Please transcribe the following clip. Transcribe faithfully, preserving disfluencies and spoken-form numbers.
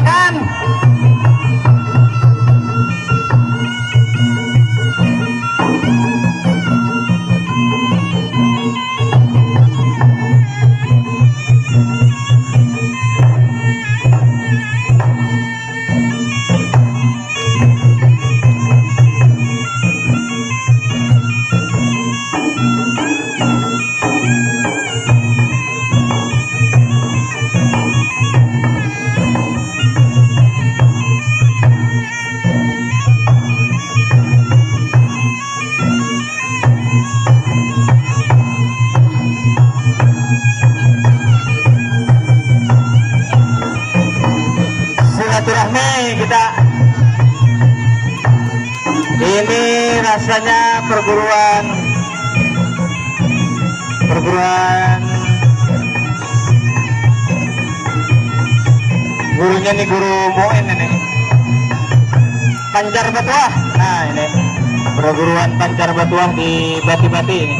Kan. Silaturahmi kita. Ini rasanya perguruan, perguruan gurunya nih, guru Muin ini. Pancar Batuah. Nah, ini perguruan Pancar Batuah di Bati-Bati ini.